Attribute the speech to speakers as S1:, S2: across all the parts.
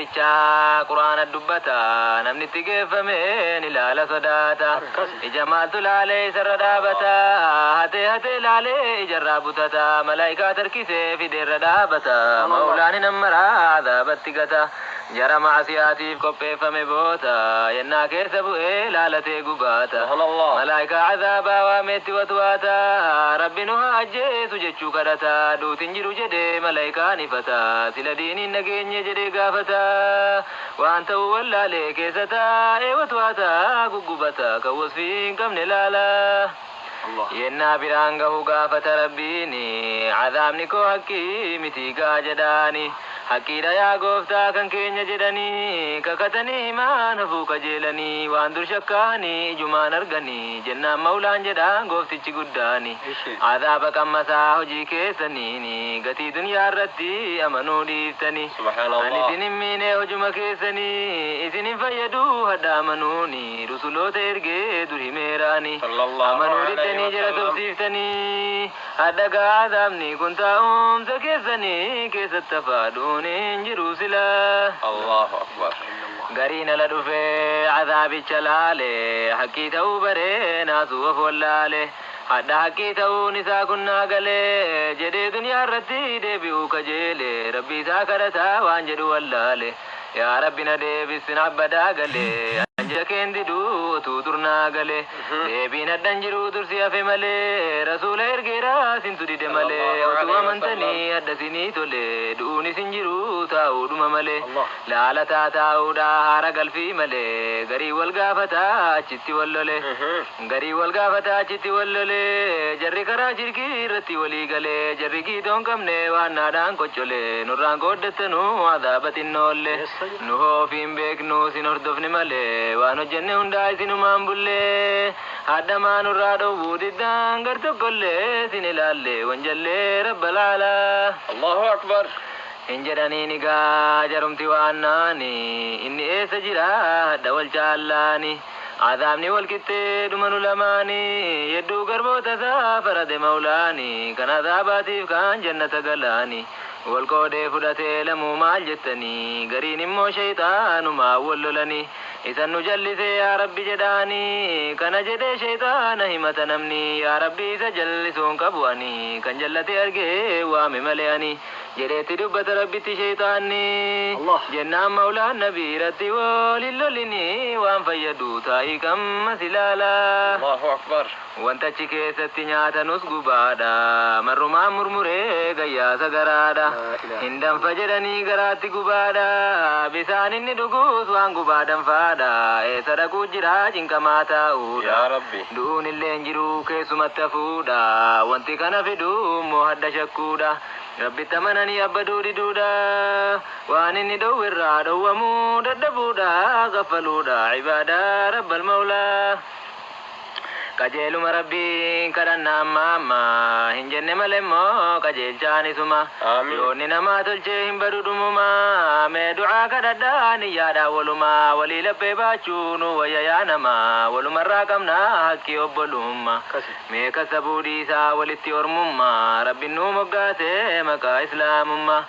S1: Bichaa quraana dubbata namni itti geeffameen ilaala sodaata. Ija maaltu laalee isarra dhaabata, hatee hatee laalee ijarraa butata, malaayikaa tarkisee fideerra dhaabata, maulaan hin ammaraa azaabatti gata. Jara maasiyaatiif qopheeffame boota, yennaa keessa bu'ee laalatee gubaata. Malaayikaa azaabaa waameetti watwaata, rabbi nu haa ajjeesu jechuu kadhata, duutin jiru jedhee malaayikaan ifata, sila diiniin nageenye jedhee gaafata, waan ta'u wallaalee keessa taa'ee watwaata, guggubata kan wasfii hin qabne laala. Yennaa biraan gahu gaafata rabbiini, azaabni koo haqqii miti gaa jedhaani. Haqqiidha yaa gooftaa kan keenya jedhanii, kakatanii himaan hafuu kajeelanii, waan dur shakkaanii ijumaan arganii, jennaan maulaan jedhaan gooftichi guddaani. Azaaba qammasaa hojii keessaniini, gatii duniyaa irratti amanuu dhiiftani. Ani isin hin miine hojuma keessanii, isin hin fayyadu hadha amanuuni, rusuloota ergee dur himeeraani. Amanuu diddanii jara sobsiiftanii, hadha gaa azaabni kun taa'umsa keessanii keessatti hafaadhuun hin jiru sila.
S2: Allahu Akbar.
S1: Gariin ala dhufee azaabicha laale, haqqii ta'uu baree naasuu of wallaale. Hadha haqqii ta'uun isaa kunnaa galee jedhee duniyaa irratti deebi'uu kajeele, rabbi isaa kadhataa waan jedhu wallaale. Yaa rabbi na deebisin abbadaa galee, anja keen diduu utuu durnaa galee, deebiin hadhan jiru dursi hafe malee, rasuula ergeeraa sintu dide malee, utuu amantanii hadda sinii tole, du'uun isin jiru taa'uudhuma malee, laalataa taa'uudha haara galfii malee, garii wal gaafataa achitti wal lole, garii wal gaafataa achitti wal lole, jarri karaa shirkii irratti walii galee, jarri giitoon qabne waan naadhaan qoccole, nurraan qooddattanuu azaaba xinnoolle, nu hoofiin beeknu sin hordofne malee, waan hojjenne hundaa isinumaan bullee, hadhamaa nurraa dhowwuu diddaan gar tokkollee sin ilaalle wanjallee rabba laalaa.
S2: Allahu Akbar.
S1: Hin jedhaniin egaa jarumti waan naani, inni eessa jira hadha wal caallaani, azaabni wal qixxee dhuma nu lamaani, yedduu garboota isaa farade maulaani, kan azaabaatiif kan jannata galaani, wal qoodee fudhatee lamuu maal jettanii, gariin immoo shayxaanumaa wal lolani, isan nu jallisee yaa rabbi jedhaani, kana jedhee shayxaana himata namni, yaa rabbi isa jallisuun qabu ani, kan jallate argee waame malee ani jedheetti dubbata rabbitti shayxaanni. Jennaan maulaan nabii irratti waliin lolini, waan fayyadu taa'ii qammas ilaalaa.
S2: Allahu Akbar.
S1: Wanta achi keessatti nyaatanus gubaadha, marrumaan murmuree gayyaasa garaadha, hin danfa jedhanii garaatti gubaadha, bisaan inni dhugus waan gubaa danfaadha, eessa dhaquu jira cinqamaa taa'uudha.
S2: Yaa Rabbi.
S1: Du'uun illee hin jiru keessumatti hafuudha, wanti kana fidu immoo hadda shakkuudha, rabbitti amananii abbaduu diduudha, waan inni dhowwirraa dhowwamuu dadhabuudha, gaffaluudha ibaadaa rabbal maulaa. Qajeeluma rabbiin kadhanna amma amma hin jenne malee immoo qajeelchaan isuma.
S2: Amiin.
S1: Yoonni namaa tolchee hin badu dhumuma, mee du'aa kadhadhaa niyyaadhaa walumaa, walii laphee baachuu nu wayya yaa namaa, walumarraa qabnaa haqqii obbolummaa. Mee kasabuu dhiisaa walitti ormummaa, rabbiin nuu moggaasee maqaa islaamummaa.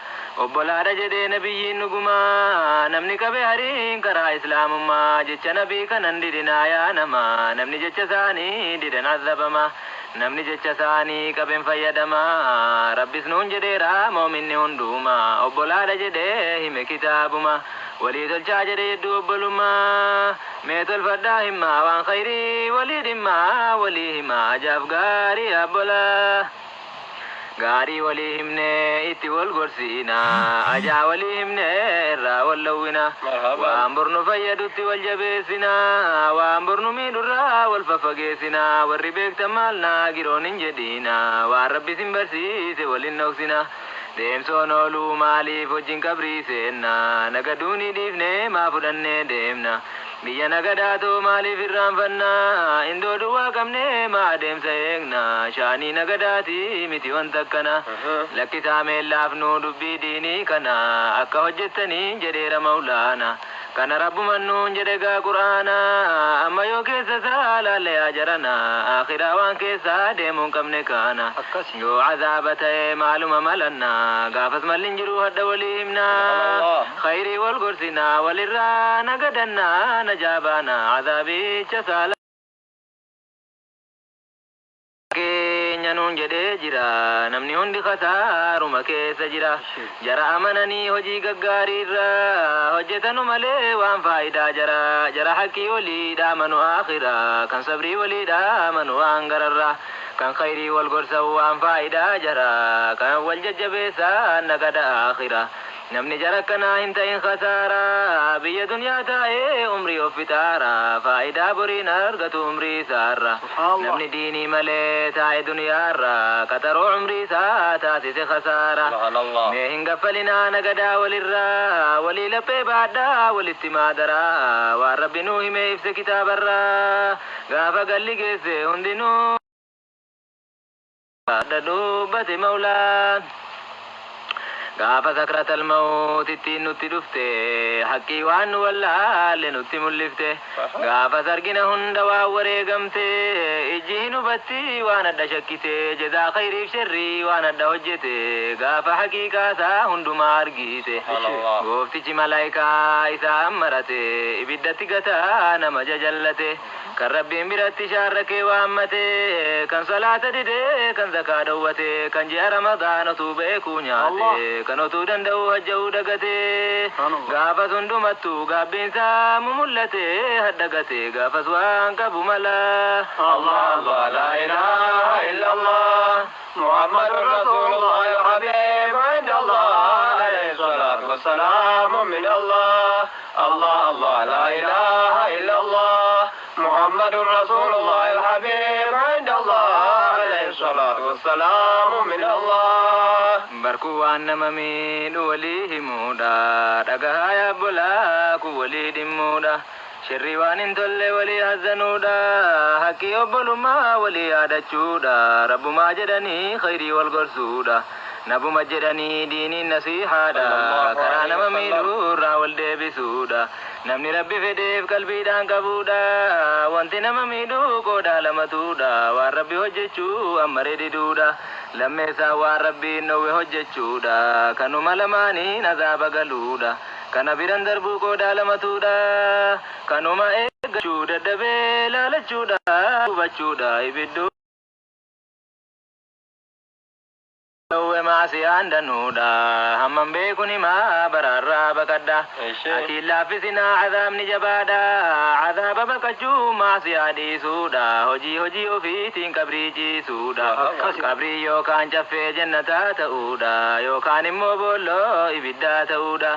S1: Obbolaadha jedhee nabiyyiin dhugumaa, namni qabe hariin karaa islaamummaa, jecha nabii kanan didinaa yaa namaa, namni jecha isaanii didan azabama, namni jecha isaanii qaben fayyadama, rabbis nuun jedheera moominni hunduma, obbolaadha jedhee hime kitaabuma, walii tolchaa jedhe hedduu obbolummaa, mee tolfadhaa himmaa waan khayrii walii dhimmaa, walii himaa ajaaf gaarii abbolaa. Gaarii walii himne itti wal gorsiina, ajaa walii himne irraa wal dhowwina,
S2: Marhaba.
S1: waan bornu fayyadutti wal jabeessina, waan bornu miidhurraa wal faffageessina, warri beektan maal naa giroon hin jedhina, waan rabbi sin barsiise walin dhoksina. Deemsoon ooluu maaliif wajjin qabrii seenna, nagaduuni dhiifne maa fudhannee deemna, biyya nagadaatoo maaliif irraanfanna, indoo duwwaa qabne maa adeemsa eegna, shaanii nagadaati miti wanta akkana, lakkisaa meellaaf nuu dubbii diinii kana, akka hojjettanii jedheera maulaana. Kana rabbuman nuun jedhe gaa Qur'aana, amma yoo keessa isaa laalle yaa jarana, akhiraa waan keessa deemuu hin qabne kana. Yoo azaaba ta'e maaluma malanna, gaafas malli hin jiru hadda walii himna. Khayrii wal gorsina, walirraa nagadanna, najaabaana azaabicha saala. Keenya nuun jedhee jira, namni hundi kasaaruma keessa jira. Jara amananii hojii gaggaariirra hojjetanu malee waan faayidaa jara. Jara haqqii walii dhaamanu akhira, kan sabrii walii dhaamanu waan gararra, kan khayrii wal gorsan waan faayidaa jara, kan wal jajjabeessan nagada akhira. Namni jara akkanaa hin ta'in kasaara, biyya duniyaa taa'ee umrii of fixaara, faayidaa boriin argatu umrii isaarra. Namni diinii malee taa'e duniyaarra qaxaroo umrii isaa taasise kasaara. Mee hin gaffalinaa nagadaa walirraa, walii laphee baadhaa walitti maadaraa, waan rabbi nuu hime ibse kitaabarraa, gaafa galli geesse hundinuu adda dubbate maulaan. Gaafa sakratal mawt ittiin nutti dhufte, haqqii waan nu wallaalle nutti mul'ifte. Gaafa sargina hunda waan wareegamte, ijji hin hubatti waan adda shakkite, jazaa khayriif sharrii waan adda hojjete, gaafa haqiiqaa isaa hundumaa argite. Gooftichi malaayikaa isaa ammarate, ibiddatti gataa nama jajallate, kan rabbiin biratti shaarrakee waammate, kan salaata dide, kan zakaa dhowwate, kan ji'a Ramadaan otuu beekuu nyaate, kan otuu danda'u hajja'uu dagate. Gaafas hundumattuu gaabbiinsaa mumullate, haddagate gaafas waan qabu mala.
S2: الله الله، لا إله إلا الله، محمد رسول الله، الحبيب عند الله، عليه الصلاة والسلام من الله. الله الله، لا إله إلا الله، محمد رسول الله، الحبيب عند الله، عليه الصلاة والسلام من الله.
S1: Barkuu waan nama miidhu walii himuudha, dhagahaa yaabbolaa kun walii dhimmuudha, shirrii waan hin tolle walii hazzanuudha, haqqii obbolummaa walii yaadachuudha, rabbumaa jedhanii khayrii wal gorsuudha, nabuma jedhanii diiniin nasihaadha, karaa nama miidhuurraa wal deebisuudha. Namni rabbi fedheef qalbiidhaan qabuudha, wanti nama miidhuu qoodaa lamatuudha: waan rabbi hojjechuu ammaree diduudha, lammeessaa waan rabbiin dhowwe hojjechuudha. Kanuma lamaaniin azaaba galuudha. Kana biran darbuu qoodaa lamatuudha. Kanuma eeggachuu dadhabee laalachuudha, hubachuudha, ibidduu dhowwe maasiyaan danuudha. Hammam beekun himaa, baraarraa baqadha. Atiin laaffisinaa, azaabni jabaadha. Azaaba baqachuu maasiyaa dhiisuudha, hojii hojii ofiitiin qabrii ciisuudha. Qabrii yookaan caffee jannataa ta'uudha, yookaan immoo boolloo ibiddaa ta'uudha,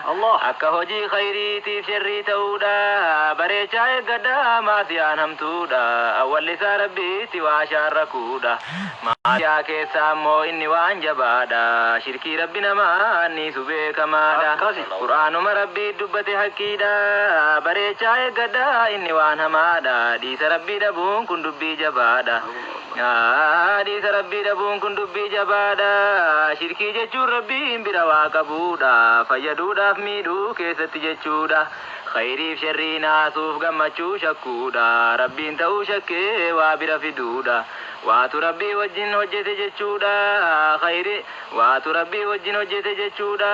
S1: akka hojii khayriitiif sharrii ta'uudha. Bareechaa eeggadha, maasiyaan hamtuudha. Awwallisaa rabbiitti waa shaarrakuudha. Maasiyaa keessaa immoo inni waan jabaadha, shirkii rabbi namaa anniisu beekamaadha. Qur'aanuma rabbii dubbate haqqiidha. Bareechaa eeggadha, inni waan hamaadha. Dhiisa rabbii dhabuun kun dubbii jabaadha. Dhiisa rabbii dhabuun kun dubbii jabaadha. Shirkii jechuun rabbiin bira waa qabuudha, fayyaduudhaaf miidhuu keessatti jechuudha. Khayriif sharrii naasuuf gammachuu shakkuudha, rabbiin ta'uu shakkee waa bira fiduudha. Waatu rabbii wajjin hojjete jechuudha, khayri waatu rabbii wajjin hojjete jechuudha.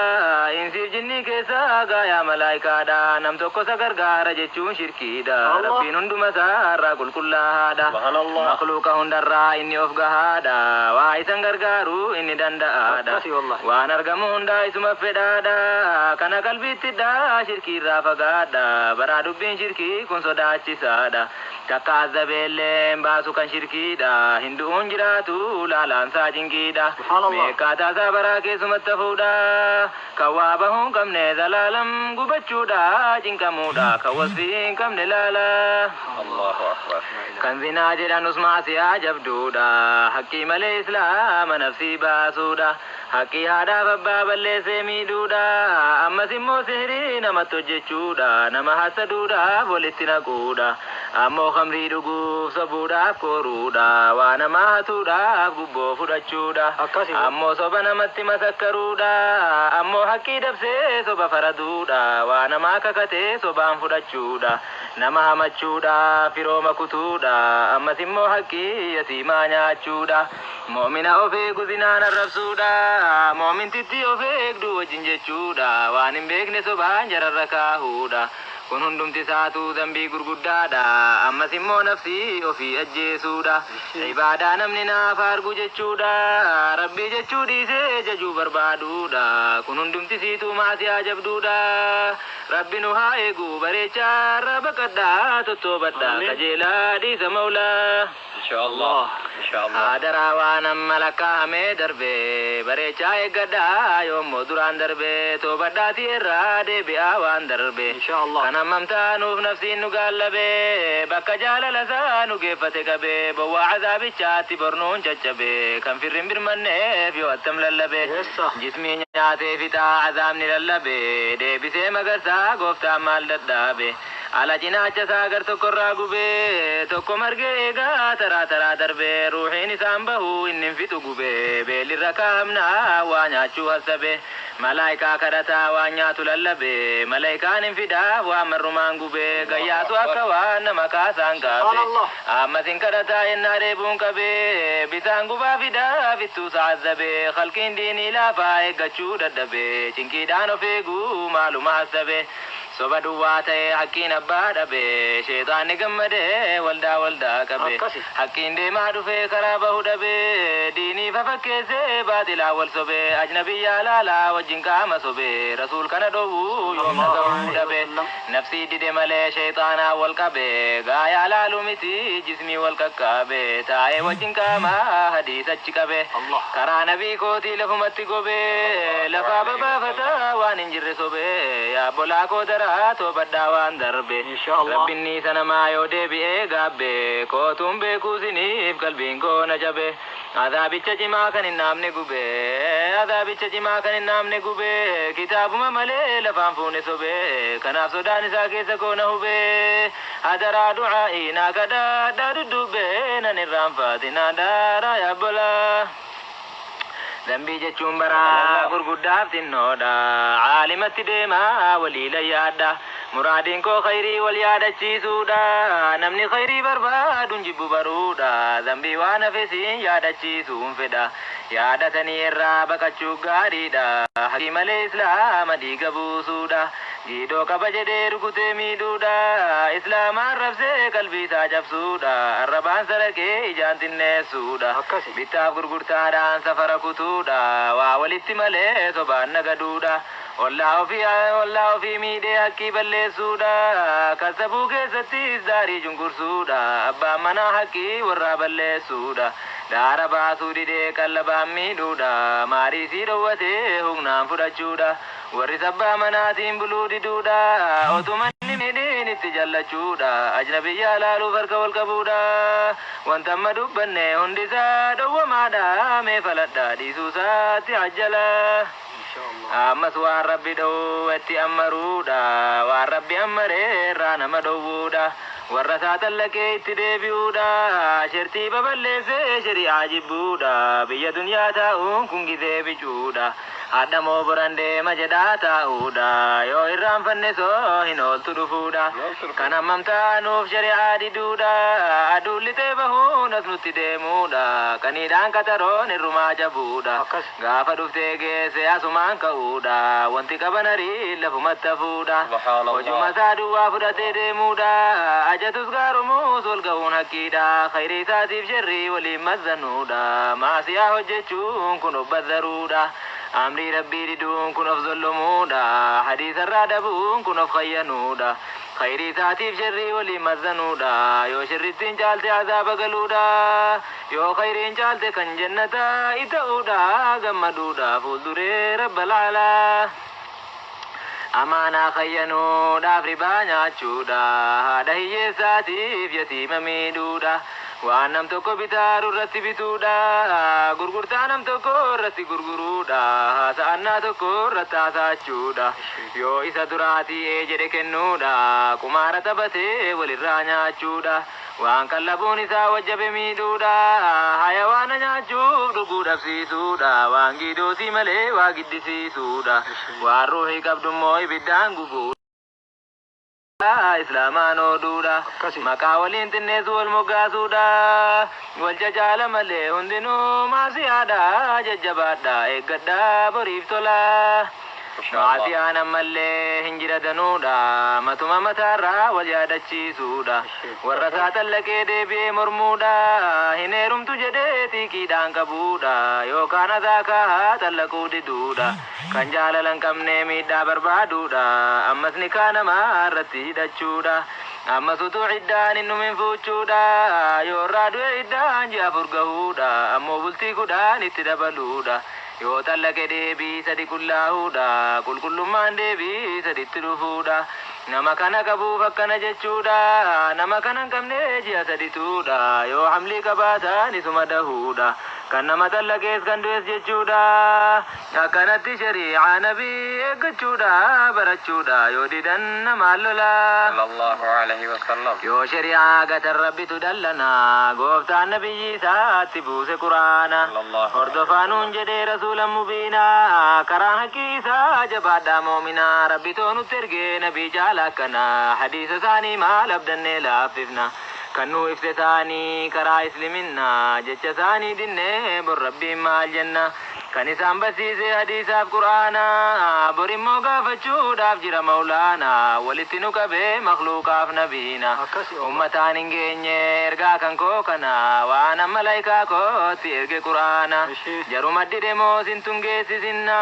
S1: Insiif jinnii keessa gaayaa malaayikaadha, nam tokko isa gargaara jechuun shirkiidha. Rabbiin hunduma isaarraa qulqullaa'aadha. Makluuqa hundarraa inni of gahaadha, waa isan gargaaru inni danda'aadha, waan argamu hundaa isuma fedhaadha. Kana qalbiittidha, shirkiirraa fagaadha. Baraa dubbiin shirkii kun sodaachisaadha. Takka azabeelleen baasu kan shirkiidha, hindu'uun jiraatu laalaansaa cinqiidha. Meeqqaataa isaa baraa keessumatti hafuudha, kan waa bahuu hin qabne zalaalam gubachuudha, cinqamuudha, kan wasfii hin qabne laala.
S2: Allahu Akbar.
S1: Kan zinaa jedhanus maasiyaa jabduudha, haqqii malee islaama nafsii baasuudha, haqqii haadhaaf abbaa balleessee miidhuudha, ammas immoo sihirii namatti hojjechuudha, nama hasaduudhaaf walitti naquudha. Ammoo khamrii dhuguuf sobuudhaaf kooruudha. Waa namaa hatuudhaaf gubboo fudhachuudha. Ammoo soba namatti masakkaruudha. Ammoo haqqii dabsee soba faraduudha. Waa namaa kakatee sobaan fudhachuudha. Nama hamachuudha. Firooma kutuudha. Ammas immoo haqqii yatiimaa nyaachuudha. Moomina of eegu zinaan arrabsuudha. Moomintitti of eegdu wajjin jechuudha. Waan hin beekne sobaan jararra kaahuudha. Kun hundumti isaatuu dambii gurguddaadha. Ammas immoo nafsii ofii ajjeesuudha. Ibaadaa namni naaf argu jechuudha. Rabbii jechuu dhiisee jajuu barbaaduudha. Kun hundumti siituu maasiyaa jabduudha. Rabbi nu haa eegu bareechaa irraa baqadhaa tottoobadhaa qajeelaa dhiisa maulaa.
S2: Inshallah. Inshallah.
S1: Hadaraa waan amma lakkaa'amee darbe bareechaa eeggadhaa yoommoo duraan darbe toobadhaati irraa deebi'aa waan darbe.
S2: Inshallah.
S1: Kan hammamtaa nuuf nafsiin nu gaallabe bakka jaalala isaa nu geeffate qabe bowwaa azaabichaatti bornuun caccabe kan firrin birmanneef yoo attam lallabe. Jismii nyaatee fixaa azaabni lallabe deebisee magarsaa gooftaan maal dadhaabe. Ala cinaacha isaa gar tokkorraa gubee tokko margee eegaa taraa taraa darbee ruuxiin isaan bahuu inni hin fixu gubee beellirra kaa'amnaa waa nyaachuu hassabe malaayikaa kadhataa waa nyaatu lallabe malaayikaan hin fidaaf waa marrumaan gubee gayyaasu akka waan nama kaasaan kaabe ammas hin kadhataa yennaa dheebuun qabee bisaan gubaa fidaaf ittuu sa'azzabe halkiin diinii laafaa eeggachuu dadhabe cinqiidhaan of eeguu maaluma hassabe. Soba duwwaa ta'e haqqiin abbaa dhabe sheexaanni gammadee waldaa waldaa qabe haqqiin deemaa dhufee karaa bahu dhabe diinii fafakkeessee baaxilaa wal sobe ajnabiyyaa laalaa wajjin qaama sobe rasuul kana dhowwuu yoomna gahuu dhabe nafsii dide malee sheexaanaa wal qabe gaayaa laaluu miti jismii wal qaqqaabe taa'ee wajjin qaama hadiisachi qabe karaa nabii kootii lafumatti gobe lafaa babaafataa waan hin jirre sobe yaabbolaa koo dara toobadhaa waan darbe. Rabbiin isa namaa yoo deebi'ee gaabbe kootuun beekuu siniif qalbiin koo na jabe. Azaabicha cimaa kan hin naamne gube azaabicha cimaa kan hin naamne gube kitaabuma malee lafaan fuune sobe kanaaf sodaan isaa keessa koo na hube hadaraa du'aa'ii naa kadhaadhaa dudduube nan irraanfaatinaa daaraa yaabbolaa. Dambii jechuun baraa gurguddaaf xinnoodha. Caalimatti deemaa walii layyaadha. Muraadiin koo khayrii wal yaadachiisuudha. Namni khayrii barbaaduun jibbu baruudha. Dambii waan hafesiin yaadachiisuun fedha. Yaadatanii irraa baqachuu gaariidha. Haqqii malee islaama dhiiga buusuudha. Giidoo qaba jedhee rukutee miidhuudha. Islaamaan rabsee qalbii isaa cabsuudha. Arrabaan saraqee ijaan xinneessuudha. Bittaaf gurgurtaadhaan safara kutuudha. Waa walitti malee sobaan nagaduudha. Ollaa ofii miidhee haqqii balleessuudha. Kasabuu keessattis daarii cunqursuudha. Abbaan manaa haqqii warraa balleessuudha. Daara baasuu didee qallabaan miidhuudha. Maarii sii dhowwatee humnaan fudhachuudha. Warri sabbaa manaatiin buluu diduudha. Otuma inni miidhiin itti jallachuudha. Ajnabiyyaa laaluuf harka wal qabuudha. Wanta amma dubbanne hundisaa dhowwamaadha. Mee faladhaa dhiisuusaatti ajjala. Ammas waan rabbi dhowwetti ammaruudha. Waan rabbi ammaree irraa nama dhowwuudha. Warra isaa tallaqee itti deebi'uudha. Shertii baballeessee shari'aa jibbuudha. Biyya duniyaa taa'uun kun gizee bicuudha. Hadha moo boran deema jedhaa taa'uudha. Yoo irraanfanne soo hin ooltu dhufuudha. Kan hammam taanuuf shari'aa diduudha. Aduun lixee bahuun as nutti deemuudha. Kaniidhaan qataroon irrumaa jabuudha. Gaafa dhuftee geesse asumaan ka'uudha. Wanti qaban arii lafumatti hafuudha. Hojuma isaa duwwaa fudhatee deemuudha. Ajatus gaarumuus wal ga'uun haqqiidha. Khayrii isaatiif sharrii waliin mazzanuudha. Maasiyaa hojjechuun kun of bazzaruudha. Amrii rabbii diduun kun of zollumuudha. Hadiisarraa dhabuun kun of khayyanuudha. Khayrii isaatiif sharrii waliin mazzanuudha. Yoo sharrittiin caalte azaaba galuudha. Yoo khayriin caalte kan jannataa ita'uudha. Gammaduudha fuulduree rabba laalaa. Amaanaa khayyanuudhaaf ribaa nyaachuudha. Haadha hiyyeessaatiif yatiima miidhuudha. Waan nam tokko bitaaru irratti bituudha. Gurgurtaa nam tokko irratti gurguruudha. Haasa'annaa tokko irratti haasa'achuudha. Yoo isa duraatii ee jedhe kennuudha. Qumaara taphatee walirraa nyaachuudha. Waan kallabuun isaa wajjabe miidhuudha. Hayawaana nyaachuuf dhuguu dhabsiisuudha. Waan giidoosii malee waa giddisiisuudha. Waan ruuhii qabdummoo ibiddaan gubuudha. Islaamaan oduudha. Maqaa waliin xinneessu wal moggaasuudha. Wal jajaala malee hundinuu maasiyaadha. Jajjabaadha, eeggadha, boriif tola. Maasiyaan ammallee hin jira danuudha. Matuma mataarraa wal yaadachiisuudha. Warra isaa xallaqee deebi'ee mormuudha. Hin heerumtu jedhee xiiqiidhaan qabuudha. Yookaan azaakaa xallaquu diduudha. Kan jaalala hin qabne miidhaa barbaaduudha. Ammas nikaa namaa irratti hidhachuudha. Ammas utuu iddaan hin dhumin fuuchuudha. Yoo irraa du'e iddaan ji'a 4 gahuudha. Ammoo bultii 10 itti dabaluudha. Yoo xallaqe deebii sadi qullaahuudha. Qulqullummaan deebii saditti dhufuudha. Nama kana qabuuf akkana jechuudha. Nama kana hin qabne ji'a sadituudha. Yoo hamlii qabaatan isuma dahuudha. Kan nama xallaqees kan du'es jechuudha. Akkanatti shari'aa nabii eeggachuudha, barachuudha. Yoo didan namaan lola.
S2: Sallallahu alayhi wa sallam.
S1: Yoo shari'aa gatan Rabbitu dallana. Gooftaan nabiyyi isaatti buuse Quraana.
S2: Sallallahu alayhi
S1: Hordofaa nuun jedhee rasuula mubiina. Karaa haqqii isaa jabaadhaa moomina. Rabbi toonutti ergee nabii caala akkana. Hadiisa isaanii maal abdannee laaffifna. Kan nuu ibse isaanii karaa isliminna. Jecha isaanii dinnee bor Rabbiin maal jenna. Kan isaan barsiise hadiisaaf Qur'aana. Bor immoo gaafachuudhaaf jira Mawlaana. Walitti nu qabee makhluuqaaf nabiina. Ummataan hin geenye ergaa kan koo kana. Waan amma malaayikaa kootti erge Qur'aana. Jaruma dide moo sintun geessisinna.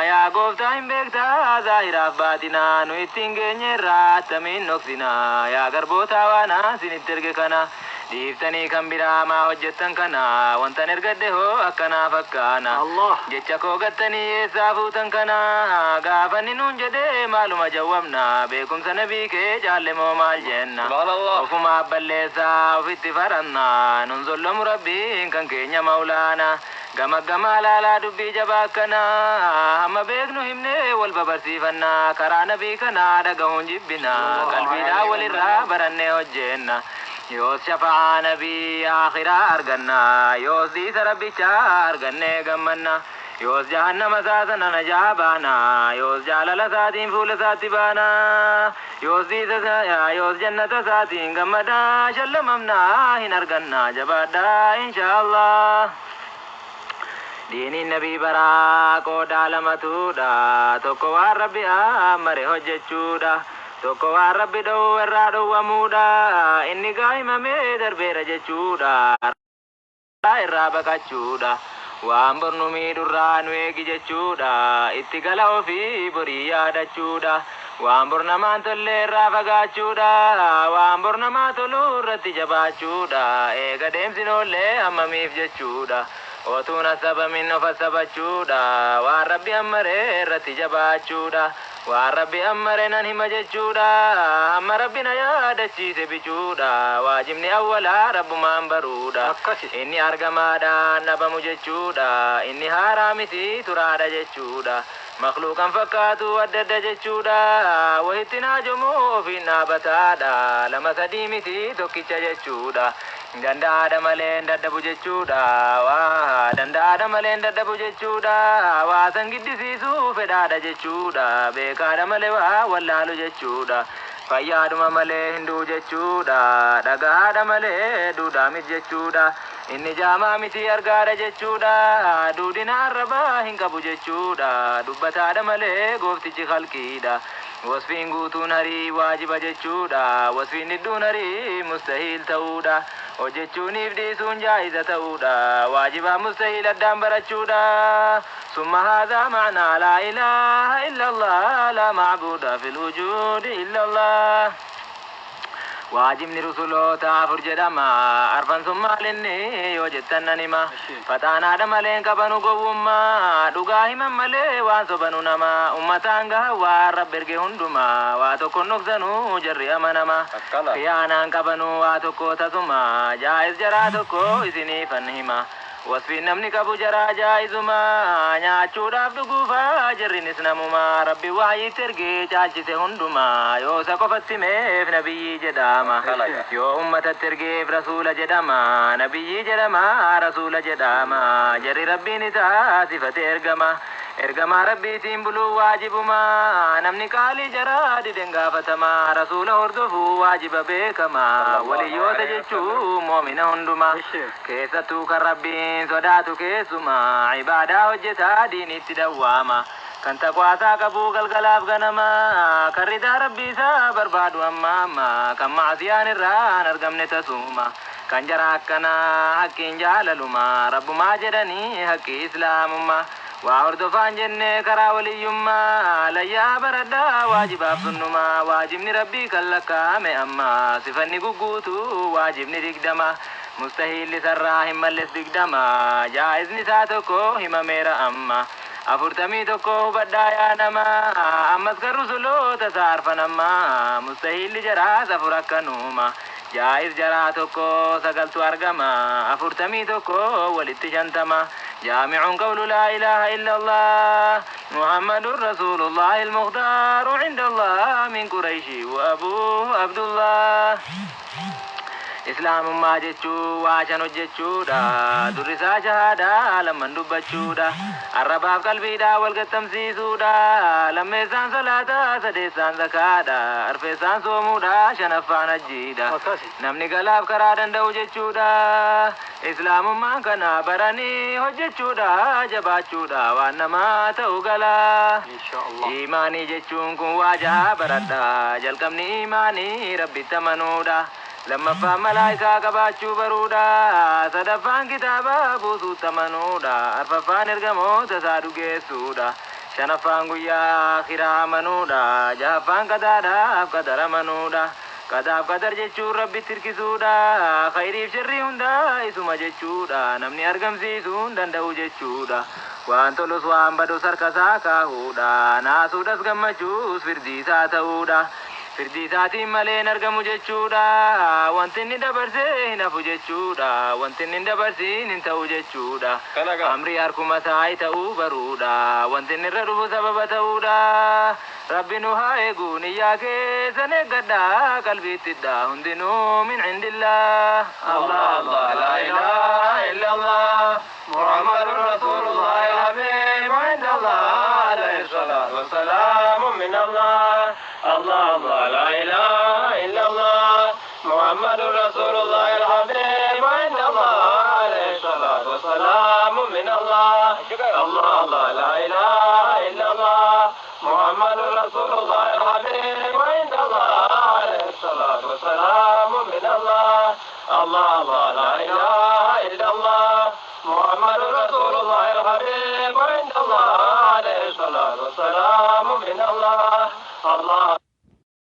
S1: Yaa gooftaa hin beektaa zaahiraaf baaxina. Nu ittiin geenye irraa attamiin dhoksina. Yaa garboota waan isinitti erge kana. Dhiiftanii kan biraa maa hojjettan kana. Wantan ergadhe hoo akkanaaf akkaana. Jecha koo gattanii eessaa fuutan kana. Gaafanni nuun jedhee maaluma jawwabna. Beekumsa nabii kee jaalle moo maal jenna.
S2: Subhanallah.
S1: Ofumaa balleessaa ofitti faranna. Nun zollomu Rabbiin kan keenya Mawlaana. Gama gamaa laalaa dubbii jabaa akkana. Hamma beeknu himnee wal babarsiifanna. Karaa nabii kanaa dhagahuun jibbina. Qalbiidhaan walirraa barannee hojjenna. Yoos shafa'aa nabii akhiraa arganna. Yoos dhiisa Rabbichaa argannee gammanna. Yoos jahannama isaa sana najaa baana. Yoos jaalala isaatiin fuula isaatti baana. Yoos dhiisa, yoos jannata isaatiin gammadaa shallamamna hin arganna, jabaadhaa inshaallah. Diiniin nabii baraa qoodaa lamatuudha. Tokko waan Rabbi ammare hojjechuudha. Tokko waan Rabbi dhowwu irraa dhowwamuudha. Inni gaa himamee darbeera jechuudha. Irraa baqachuudha. Waan bor nu miidhurraa nu eegi jechuudha. Itti gala ofii borii yaadachuudha. Waan bor namaan tolle irraa fagaachuudha. Waan bor namaa tolu irratti jabaachuudha. Eega deemsinoollee hammamiif jechuudha. Otuun asabamin of asabachuudha. Waan Rabbi ammaree irratti jabaachuudha. Waan Rabbi ammare nan hima jechuudha. Hamma Rabbi na yaadachiise bichuudha. Waajibni awwalaa Rabbumaan baruudha. Inni argamaadhaan dhabamu jechuudha. Inni haaraa miti, turaadha jechuudha. Makluuqan fakkaatu adda adda jechuudha. Wahitti naajomu ofiin dhaabataadha. Lama sadii miti, tokkicha jechuudha. Danda'aadha malee hin dadhabu jechuudha. Waa danda'aadha malee hin dadhabu jechuudha. Waa san giddisiisuu fedhaadha jechuudha. Beekaadha malee waa wallaalu jechuudha. Fayyaadhuma malee hin du'u jechuudha. Dhagahaadha malee duudhaa miti jechuudha. Inni jaamaa miti, argaadha jechuudha. Duudina arrabaa hin qabu jechuudha. Dubbataadha malee gooftichi halqiidha. Wasfiin guutuun harii waajiba jechuudha. Wasfiin hidduun harii mustahiil ta'uudha. Hojjechuuniif dhiisuun jaa'iza ta'uudha. Waajibaa mustahiil addaan barachuudha. Summa haadhaa ma'naa laa ilaaha illa Allah, laa macbuuda fil wujuudi illa Allah. Waajibni rusuloota afur jedhama. Arfan sun maalinni yoo jettan nan hima. Faxaanaadha malee hin qabanu gowwummaa. Dhugaa himan malee waan sobanu nama. Ummataan gaha waan Rabbi erge hundumaa. Waa tokko hin dhoksanu jarri amanama.
S2: Akkana.
S1: Khiyaanaan qabanu waa tokko tasuma. Jaa'iz jaraa tokko isiniifan hima. Wasfiin namni qabu jaraa jaa'izuma. Nyaachuudhaaf dhuguufa jarrinis namuma. Rabbi waayitti ergee caalchise hundumaa. Yoo isa qofatti himeef nabiyyii jedhama.
S2: Akkana.
S1: Yoo ummatatti ergeef rasuula jedhama. Nabiyyii jedhama, rasuula jedhama. Jarri Rabbiin isaa sifate ergama. Ergamaa Rabbiitiin buluu waajibuma. Namni qaalii jaraa diden gaafatama. Rasuula hordofuu waajiba beekama. Waliyyoota jechuu moomina hunduma. Keessattuu kan Rabbiin sodaatu keessuma. Ibaadaa hojjetaa diinitti dawwaama. Kan taqwaasaa qabu galgalaaf ganama. Kan ridaa Rabbii isaa barbaadu amma amma. Kan maasiyaan irraa hin argamne tasuma. Kan jara akkanaa haqqiin jaalaluma. Rabbumaa jedhanii haqqi islaamummaa. Waa hordofaan jennee karaa waliyyummaa. Layyaa baradhaa waajibaaf sunnumaa. Waajibni Rabbii kan lakkaa'ame amma. Sifanni gugguutu waajibni 20. Mustahiilli sarraa hin malles 20. Jaa'izni isaa tokko himameera amma. 41 hubadhaa yaa nama. Ammas kan rusuloota isaa arfan amma. Mustahiilli jaraas afur akkanuma. Jaa'iz jaraa tokko sagaltu argama. 41 walitti 50. جامع قول لا إله إلا الله محمد رسول الله المختار عند الله من قريش وأبوه عبد الله. Islaamummaa jechuu waa shan hojjechuudha. Durri isaa shahaadaa lamman dubbachuudha. Arrabaaf qalbiidhaa wal gattamsiisuudha. Lammeessaan salaataa, sadeessaan zakaadha. Arfeessaan soomuudha, shanaffaan hajjiidha. Namni galaaf karaa danda'u jechuudha. Islaamummaan kana baranii hojjechuudha, jabaachuudha waan namaa ta'u galaa. Imaanii jechuun kun waa jaha baradha. Jalqabni imaanii Rabbitti amanuudha. Lammaffaan malaayikaa qabaachuu baruudha. Sadaffaan kitaaba buusuutti amanuudha. Arfaffaan ergamoota isaa dhugeessuudha. Shanaffaan guyyaa akhiraa amanuudha. Jahaffaan qadaadhaaf qadara amanuudha. Qadaaf qadar jechuun Rabbitti hirkisuudha. Khayriif sharrii hundaa isuma jechuudha. Namni argamsiisuu hin danda'u jechuudha. Waan tolus waan badus harka isaa kaahuudha. Naasuudhas gammachuus firdii isaa ta'uudha. Firdii isaatiin malee hin argamu jechuudha. Wanti inni dabarsee hin hafu jechuudha. Wanti inni hin dabarsiin hin ta'u jechuudha.
S2: Kana gaa.
S1: Amri harkuma isaa ta'uu baruudha. Wanti inni irra dhufu sababa ta'uudha. Rabbi nu haa eegu niyyaa keessan eeggadhaa qalbiittidha. Hundinuu min indillah.
S2: Allah Allah la ilaha illallah Muhammadur Rasulullah al-Habib عند الله عليه الصلاة والسلام من الله. الله الله لا إله إلا الله محمد رسول الله الحبيب عند الله عليه الصلاة والسلام من الله. الله الله لا إله إلا الله محمد رسول الله الحبيب عند الله عليه الصلاة والسلام من الله. الله الله لا إله